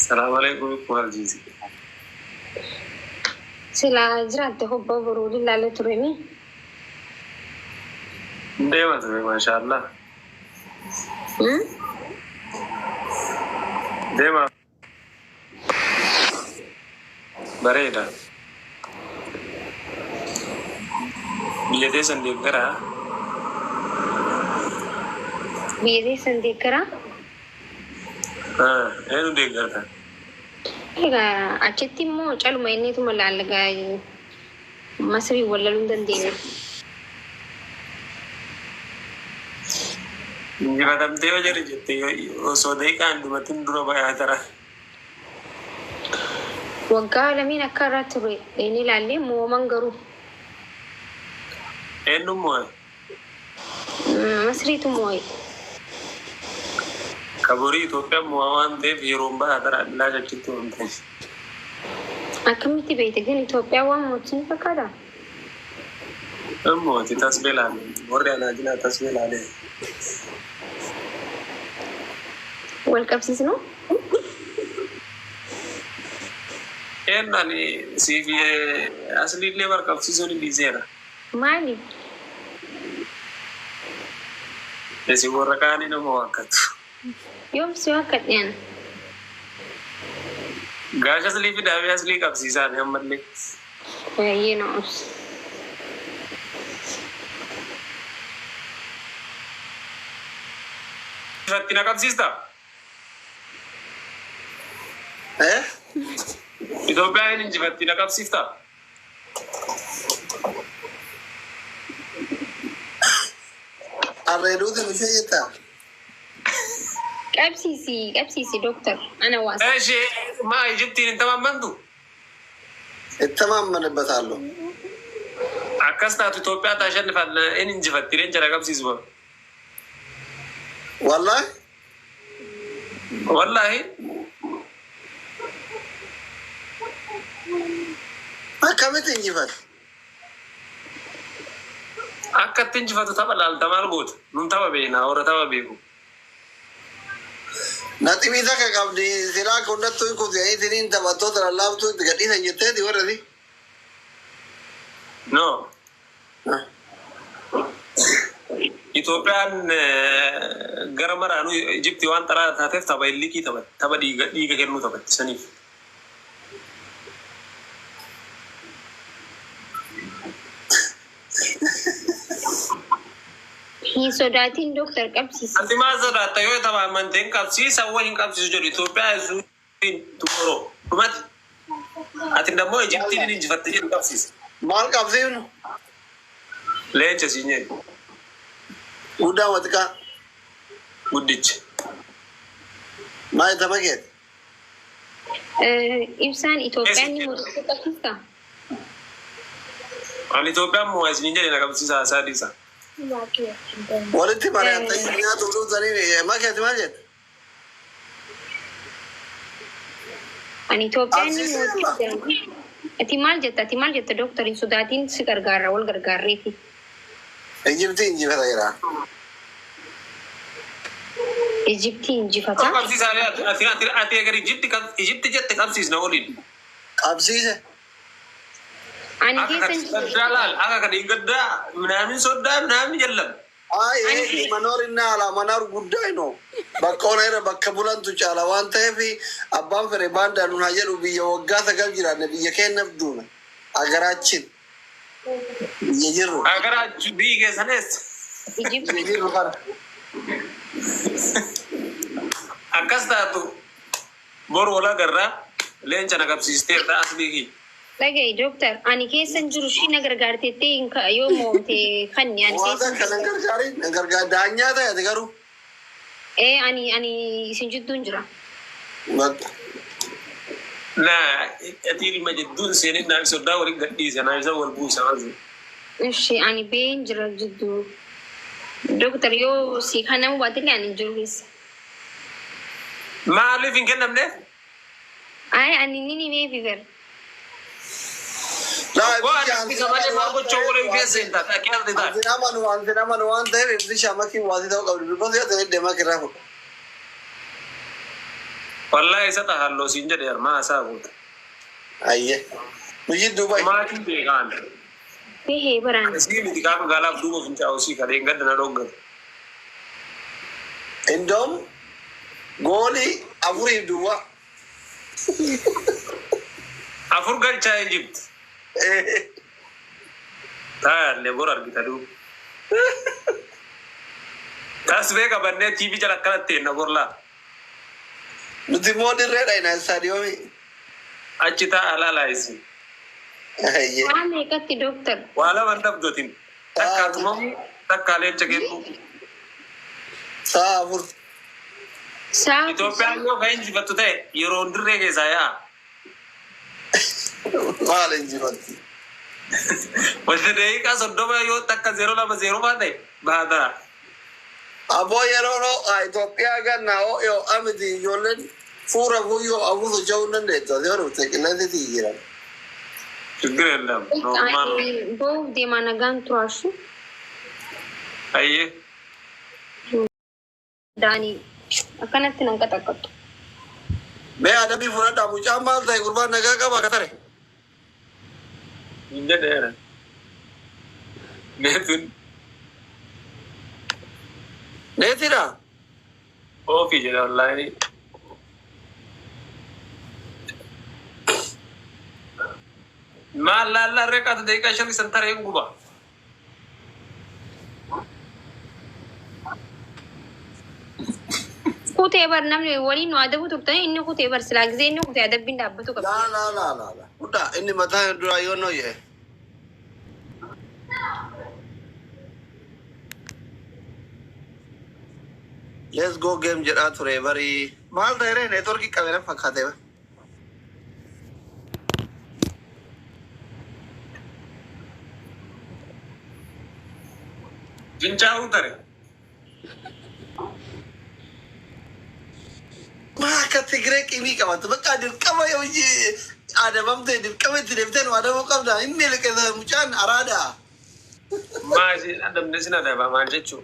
Salaam alaikum maal jiisi. Silaa jiraatte hobbaa boruu lillaalee turemi. Deema ture, maashaallah. Deema. Bareeda. Biyya teessan deeggaraa. Biyya teessan deeggaraa. Eenyu deeggarta? Egaa achitti immoo caluma inniituma laallagaa Masrii wallaluu hin dandeenye. Injifatamtee yoo jedhe jette osoo daqiiqaan dubatin dura bayaa tara. Waggaa lameen akka irraa ture inni ilaallee mooman garuu. Eenyuun mo'e? Masriitu moo'e. Kaborii Itoophiyaan mo'aa waan ta'eef yeroon bahaa tara bilaash achitti waan ta'eef. Akkamitti beekte ግን Itoophiyaa waan mootii ni fakkaata? Mooti tasbee laale. Warri anaa tasbee laale. Wal qabsiisnu? Eenyu ani siif asliillee barqabsiisuun hin dhiiseera. Maali? Isin warra kaanii nama waakkatu. Yoom si waakkadhe ana? Gaasha aslii fidaamee aslii qabsiisaan ammallee. Baay'ee na obsi. Irratti na qabsiistaa? Eh? Itoophiyaan hin injifatti na qabsiiftaa? Arreeduuti ishee jettaa? Qabsiisi, qabsiisi dooktar. Ana waasa. Ishee maa Ijiptiin hin tamammantu? እተማመንበታለሁ። Akkas taatu Itoophiyaa taashannifan hin injifatti leenca na qabsiisu. Wallahi. Wallaahi. Akkamitti injifate? Akka itti injifatu tapha laalta maal goota? Nun tapha beekna, warra tapha beeku. Naxibii takka qabdi silaa akka hundattuu hin kutu taphattoota lallaaftuu itti gadhiisan jetteeti warri. No. Itoophiyaan gara maraanuu Ijiptii waan xaraa taateef tapha illikii taphatti. Tapha dhiiga dhiiga kennuu taphatti saniif. Hin sodaatin dooktar, qabsiisi. Ati maal sodaatta? Yoo tapha amanteen hin qabsiisa way hin qabsiisu jedhu Itoophiyaa is tomorrow. Dhumati. Ati immoo Ijiptiin hin injifatte jedhu qabsiisa. Maal qabsiifnu? Leenca siin jedhu. Guddaa moo xiqqaa? Guddicha. Maal tapha keeti? Ibsaan Itoophiyaan ni mootii qabsiista? Ani Itoophiyaan moo isin jedhe na qabsiisa haasaa dhiisa. Walitti mari'attanii nyaata dhuftanii makeeti maal jette? Ani Itoophiyaan ni mootii. Ati maal jetta? Ati maal jetta dooktar? Hin sodaatin, si gargaarra, wal gargaarreeti. Ijiptii injifata jira. Ijiptii injifata. Qabsiisa ati ati ati egar Ijipti Ijipti jette qabsiisna waliin. Qabsiise. Ani Akka keessa kan hin gaddaa laal akka kan hin gaddaa ምናምን soddaa ምናምን የለም። Ay, መኖርና አለመኖር ጉዳይ ነው። Bakka ona irra bakka bulantu caala waan ta'eef abbaan fedhe baandaa nun haa jedhu, biyya waggaa 9 jiraanne, biyya keenyaaf duuna. Agaraachin biyya jirru. Agaraachuu biyyi keessan eessa? Ijiptii. Biyya jirru kana. Akkas taatu bor wal agarraa, leenca na qabsiisteerta aslii kiyya. Dhaga'i dooktar, ani keessa hin jiru, ishii na gargaarteettee hin yoo moomte kanni ani Waan keessa hin takka nan jiru. gargaari, nan gargaar daanyaa ta'e ati garuu. Ee, ani isin jidduu hin jira. Bakka. Na ati ilma jidduun seenin naaf soddaa waliin gadhiisa naaf isa wal buusa maal. Ishi ani bee hin jira jidduu. Dooktar, yoo si kanamu baatellee ani hin jiru keessa. Maaliif hin kennamneef? Ay, ani ni himee fifer. Laa. Koo ani isa malee maal gochuu waliin keessa hin taate akka yaadde taate. Ansin amanu waan ta'eef ibsi shamakii waatii ta'uu qabdi. Because yoo ta'e deemaa kirraa fudha. Wallahi isa tahalloo siin jedhe armaa isaa guuta. Ayyee. Nu jidduu bahi. Maatiin beekaan. Behee baraan. Isii miti gaafa gaalaaf duuba fincaa'u sii kadheen gadda na dhoggatu. Indoom goolii afuriif duwwaa. 4 galchaa Egypt. Taa'allee bor argita duuba. Tasbee qabannee TV jala akkanatti eenna borlaa. Nuti immoo dirreedha ina istaadiyoomii. Achi taa'a laalaa isin. Ayyee. Waa meeqatti dooktar? Waa lama dhabdootiin. Takkaa tumamu takkaa leenca kennu. Sa'a 4. Sa'a Itoophiyaan yoo kan injifattu ta'e yeroo dirree keessaa yaa'a. Maal injifatti? Wanta daqiiqaa 30 yoo takka 0 2 0 faa ta'e baatara. Aboo yeroo ho'a Itoophiyaa ganna ho'oo amiti ijoolleen fuura fuyyoo afur socho'uu hin dandeettu. Asii yoo dhufte qilleensi jira. ችግር የለም normal ነው። Boof deemaa nagaan turaashu. Ayyee. Daanii akkanatti nan qaxaqqattu. Mee adabbii fudhadhaa mucaan maal ta'e gurbaan nagaa qaba akka tare. Hin jedheera. Neetuun Neetidha. oofii jedha wallaahi. Maal laallaa reeqaatu daqiiqaa 5 san tareen guba. Kutee bar namni waliin nu adabu turtanii inni kutee bar silaa gisee inni kutee adabbiin dhaabbatu qaba. Laa laa laa laa laa. Fudhaa inni mataa duraa yoo nooyye. Let's go game jedhaa ture barii. Maal ta'e ree neetworkii qabe na fakkaate. Fincaa'uu tare. Maa akka Tigree qimii qabatu bakka dirqama yoo adabamte dirqama itti deebitee nu adabuu qabda. Inni liqeessa mucaan araada. Maa isin adabne sin adaba maal jechuu?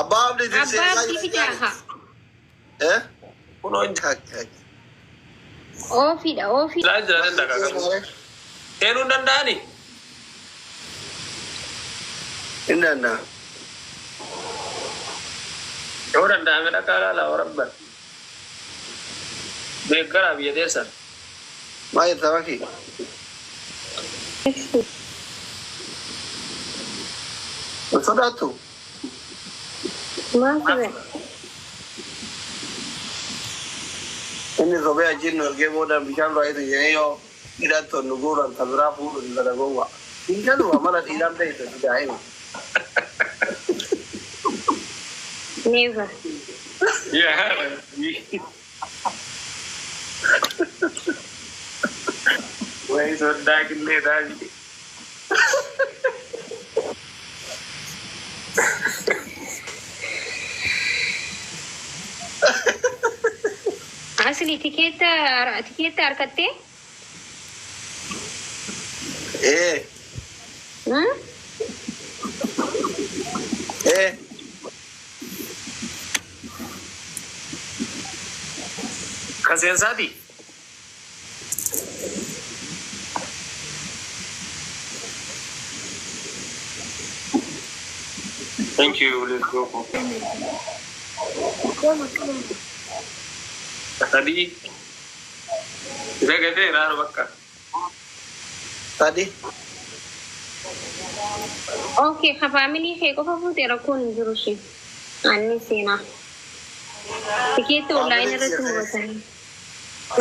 Abbaa Abdii Abbaa Abdii fidaa haa. Eh? Kunoo Oofiidha oofii. laa jira danda'a qabu. Seenuu hin danda'ani? Hin danda'a. Yoo danda'ame dhaqaa laalaa warabban. Deeggaraa biyya teessan. Maal jetta bakki? Hin sodaattu? Maal ture? Inni sobee achiin nu ergee booda bishaan baay'eetu jedhee yoo hidhattoon nu guuran ta biraa fuudhu ni bada gowwa. Hin galu amala dhiiraan ta'e daa'ima. Never. Yaa Wayi soddaa qillee taati. Asli tikeetta tikeetta harkattee? Ee ee Kan seensaati? Thank you. Let's go. 3. Isa gateera bakka. 3. Okay, ka faamilii kee qofa fuute rakkoon hin jiru ishee. Anni seenaa. Tikeetta onlaayinii irratti muratanii.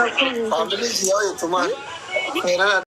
Rakkoon hin jiru. Faamilii si yoo jettu maal? Seenaan